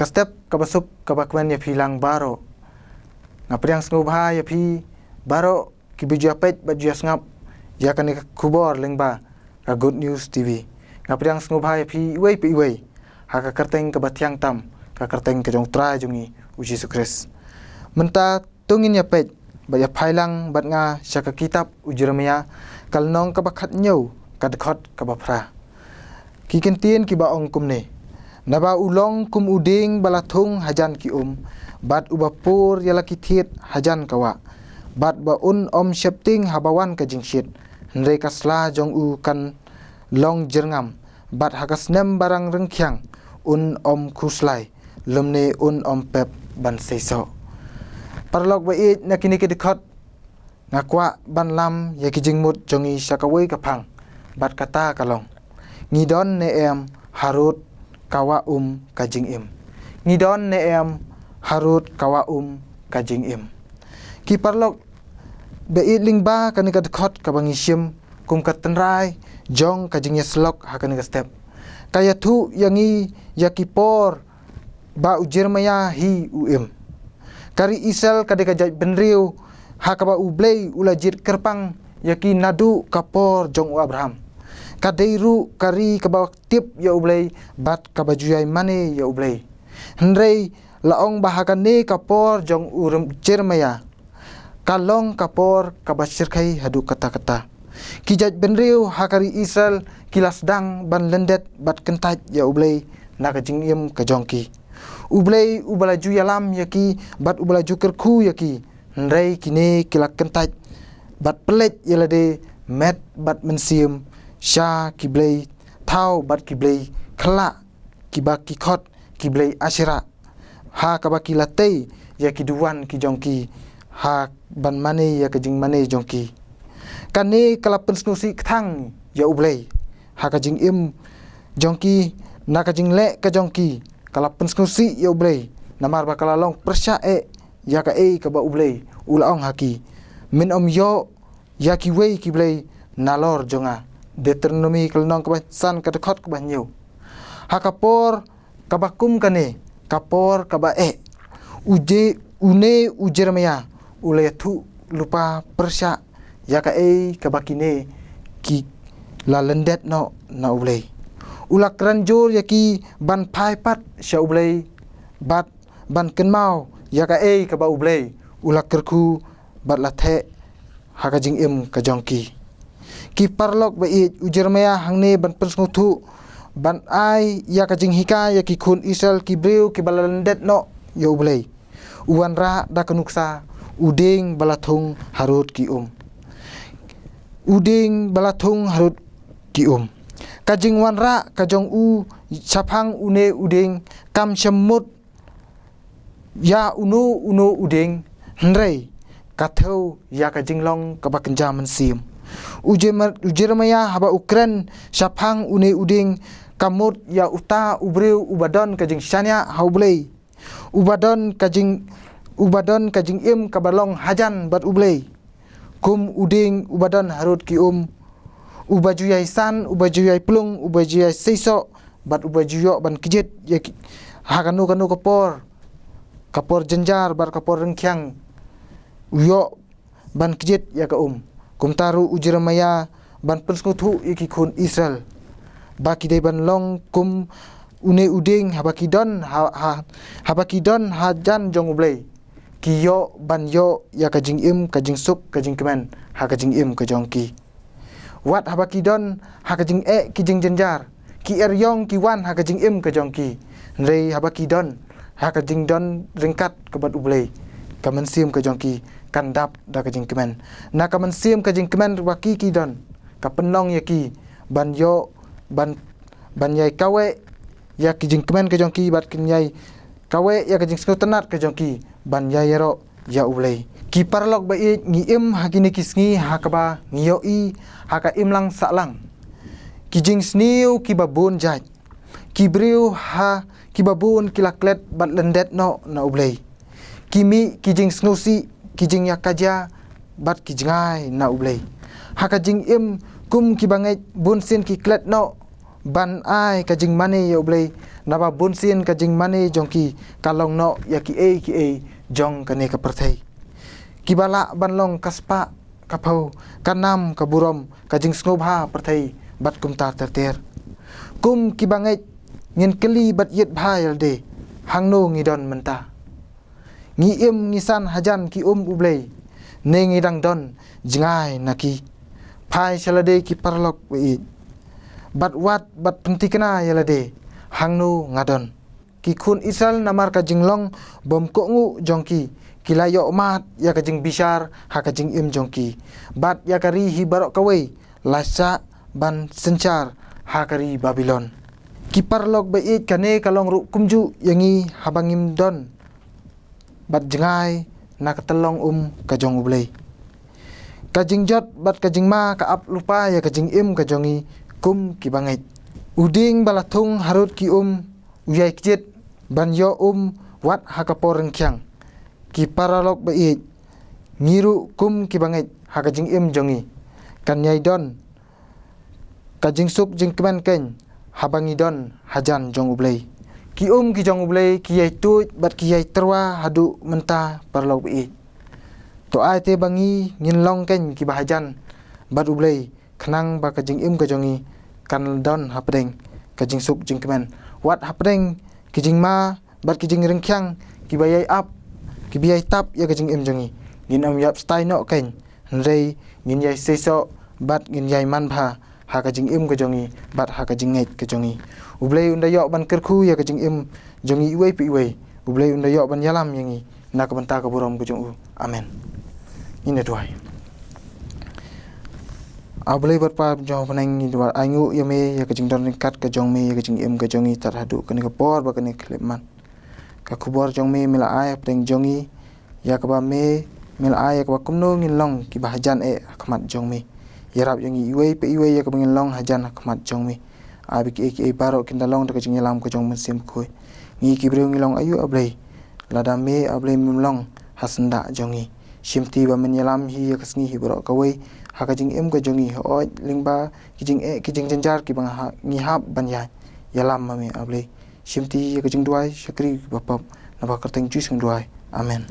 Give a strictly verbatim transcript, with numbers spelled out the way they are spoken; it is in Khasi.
Step kaba suk kaba kmen ïa phi lang baroh. Nga pdiang sngewbha ïa phi baroh kiba ju ïa peit bad ju ïa sngap ïa kane ka khubor lyngba ka Good News T V. Nga pdiang sngewbha ïa phi iwei pa iwei ha ka kyrteng kaba thiang tam, ka kyrteng ka jong U Trai jong ngi U Jisu Khrist. Mynta to ngin ïa peit bad ïa phai lang bad nga sha ka kitab u Jeremiah, ka lynnong kaba khathynñiew, ka dkhot kaba phra. Ki kyntien kiba ong kumne: Naba u long kum u dieng ba la thung hajan ki um, bad uba pur ïa la ki thied hajan ka wah, bad ba un ym sheptieng haba wan ka jingshit, hynrei ka sla jong u kan long jyrngam, bad ha ka snem ba rang ryngkhiang un ym khuslai, lymne un ym pep ban seisoh. Paralok ba ïeit, na kine ki dkhot nga kwah ban lam ïa ki jingmut jong ngi sha kawei ka phang, bad kata ka long: Ngi don ne em harud ka wah um ka jingim. Ngi don ne em harud ka wah um ka jingim. Ki paralok ba ïeit, lyngba kane ka dkhot kaba ngi shim kum ka tynrai jong ka jingïasyllok ha kane ka step, ka ïathuh ïa ngi ïa ki por ba u Jeremiah hi u im. Ka ri Israel ka dei ka jaitbynriew ha kaba U Blei u la jied kyrpang ïa ki naduh ka por jong u Abraham. Ka dei ruh ka ri kaba tip ïa U Blei bad kaba ju ïai mane ïa U Blei. Hynrei la ong ba ha kane ka por jong u Jeremiah ka long ka por kaba shyrkhei haduh katta katta. Ki jaitbynriew ha ka ri Israel ki la sdang ban lyndet bad kyntait ïa U Blei na ka jingim ka jong ki. U Blei uba la ju ïalam ïa ki bad uba la ju kyrkhu ïa ki, hynrei kine ki la kyntait bad pynleit ïa lade met bad mynsiem sha ki blei thaw bad ki blei khyllah, kiba ki khot ki blei Asherah, ha kaba ki la tei ïa ki duwan ki jong ki ha ban mane ïa ka jingmane jong ki. Kane ka la pynsngewsih kthang ïa U Blei ha ka jingim jong ki. Na ka jingleh ka jong ki ka la pynsngewsih ïa U Blei, namar ba ka la long pyrshah eh ïa kaei kaba U Blei u la ong ha ki: Min ym ïoh ïa kiwei ki blei nalor jong nga. Deuteronomi ka lynnong kaba san, ka dkhot kaba hynñiew. Ha ka por kaba kum kane, ka por kaba eh, u Je-, une u Jeremiah u la ïathuh lypa pyrshah ïa kaei kaba kine ki la lyndet noh na U Blei. U la kren jur ïa ki ban phai pat sha U Blei bad ban kynmaw ïa kaei kaba U Blei u la kyrkhu bad la theh ha ka jingim ka jong ki. Ki paralok ba ïeit, u Jeremiah hangne ban pynsngewthuh, ban ai ïa ka jinghikai ïa ki khun Israel, ki briew kiba la lyndet noh ïa U Blei. U wanrah da ka nuksa u dieng ba la thung harud ki um. U dieng ba la thung harud ki um. Ka jingwanrah ka jong u shaphang une u dieng kam shym mut ïa uno uno u dieng, hynrei ka thew ïa ka jinglong kaba kynja mynsiem. U Jer-, u Jeremiah haba u kren shaphang une u dieng, ka mut ïa uta u briew uba don ka jingshaniah ha U Blei, uba don ka jing, uba don ka jingim kaba long hajan bad U Blei. Kum u dieng uba don harud ki um, uba ju ïai san, uba ju ïai plung, uba ju ïai seisoh, bad uba ju ïoh ban kjit ïa ki, ha kano kano ka por, ka por jynjar bad ka por ryngkhiang, u ïoh ban kjit ïa ka um. Kumta ruh u Jeremiah ban pynsngewthuh ïa ki khun Israel ba ki dei ban long kum une u dieng, haba ki don ha, ha, haba ki don hajan jong U Blei, ki ïoh ban ïoh ïa ka jingim, ka jingsuk, ka jingkmen ha ka jingim ka jong ki. Wat haba ki don ha ka jingeh, ki jingjynjar, ki eriong ki wan ha ka jingim ka jong ki, hynrei haba ki don ha ka jingdon ryngkat ka bad U Blei, ka mynsiem ka jong ki kan dap da ka jingkmen. Na ka mynsiem ka jingkmen ba ki ki don, ka pynlong ïa ki ban ïoh, ban, ban ïai kaweh ïa ki jingkmen ka jong ki, bad kin ïai kaweh ïa ka jingsngewtynnat ka jong ki ban ïai ïaroh ïa U Blei. Ki paralok ba ïeit, ngi im ha kine ki sngi ha kaba ngi ïohi ha ka imlang sahlang ki jingsniew kiba bun jait. Ki briew ha kiba bun ki la klet bad lyndet noh na U Blei. Ki mih ki jingsngewsih, ki jingïakajia bad ki jngai na U Blei. Ha ka jingim kum kiba ngeit, bunsien ki klet noh ban ai ka jingmane ïa U Blei, Naba bunsien ka jingmane jong ki ka long noh ïa kiei kiei jong kane ka pyrthei. Kiba lah ban long ka spah, ka phew, ka nam, ka burom, ka jingsngewbha pyrthei bad kumta ter ter. Kum ki bangeit ngin kylli bad ïit bha ïa lade, hangno ngi don mynta? Ngi im ngi san hajan ki um U Blei, ne ngi dang don jngai na ki? Phai sha lade ki paralok ba ïeit, bad wad bad pynthikna ïa lade, hangno nga don? Ki khun Israel namar ka jinglong bym kohnguh jong ki, ki la ïoh mad ïa ka jingbishar ha ka jingim jong ki, bad ïa ka ri hi baroh kawei la shah ban synshar ha ka ri Babilon. Ki paralok ba ïeit, kane ka long ruh kumjuh ïa ngi haba ngim don bad jngai na ka tyllong um ka jong U Blei. Ka jingjot bad ka jingma ka ap lypa ïa ka jingim ka jong ngi kum ki bangeit. U dieng ba la thung harud ki um u ïai kjit ban ïoh um wat ha ka por ryngkhiang. Ki paralok ba ïeit, ngi ruh kum ki bangeit ha ka jingim jong ngi kan ïai don ka jingsuk jingkmen keiñ haba ngi don hajan jong U Blei. Ki um ki jong U Blei ki ïai tuid bad ki ïai tyrwa haduh mynta paralok ba ïeit. To ai te ba ngi ngin long keiñ kiba hajan bad U Blei, khnang ba ka jingim ka jong ngi kan don hapdeng ka jingsuk jingkmen, wat hapdeng ki jingma bad ki jingryngkhiang kiba ïai ap, kiba ïai tap ïa ka jingim jong ngi. Ngin ym ïap stai noh keiñ, hynrei ngin ïai seisoh bad ngin ïai manbha ha ka jingim ka jong ngi bad ha ka jingngeit ka jong ngi. U Blei un da ïoh ban kyrkhu ïa ka jingim jong ngi iwei pa iwei. U Blei un da ïoh ban ïalam ïa ngi na ka bynta ka burom ka jong U. Amen. Ngin ïa duwai. A Blei bad Pa jong ha bneng, ngi duwai, ai nguh ïa me ïa ka jingdon ryngkat ka jong me ïa ka jingim ka jong ngi tad haduh kane ka por bad kane ka khyllipmat. Ka khubor jong me me la ai hapdeng jong ngi, ïa kaba me me la ai ïa kaba kumno ngin long kiba hajan eh ha khmat jong me. Ïarap ïa ngi iwei pa iwei ïa kaba ngin long hajan ha khmat jong me. Ai ba kiei kiei baroh kin da long da ka jingïalam ka jong U Mynsiem Bakhuid. Ngi ki briew ngi long aïu, A Blei? Lada me, A Blei, mem long ha syndah jong ngi, shimti ba men ïalam hi ïa ka sngi hi baroh kawei ha ka jingim ka jong ngi, hooid lyngba ki jingeh ki jingjynjar kiba nga ha-, ngi hap ban ïaid. Ïalam ma me, A Blei. Shimti ïa ka jingduwai shakri kiba pop, naba kyrteng Jisu ngi duwai. Amen.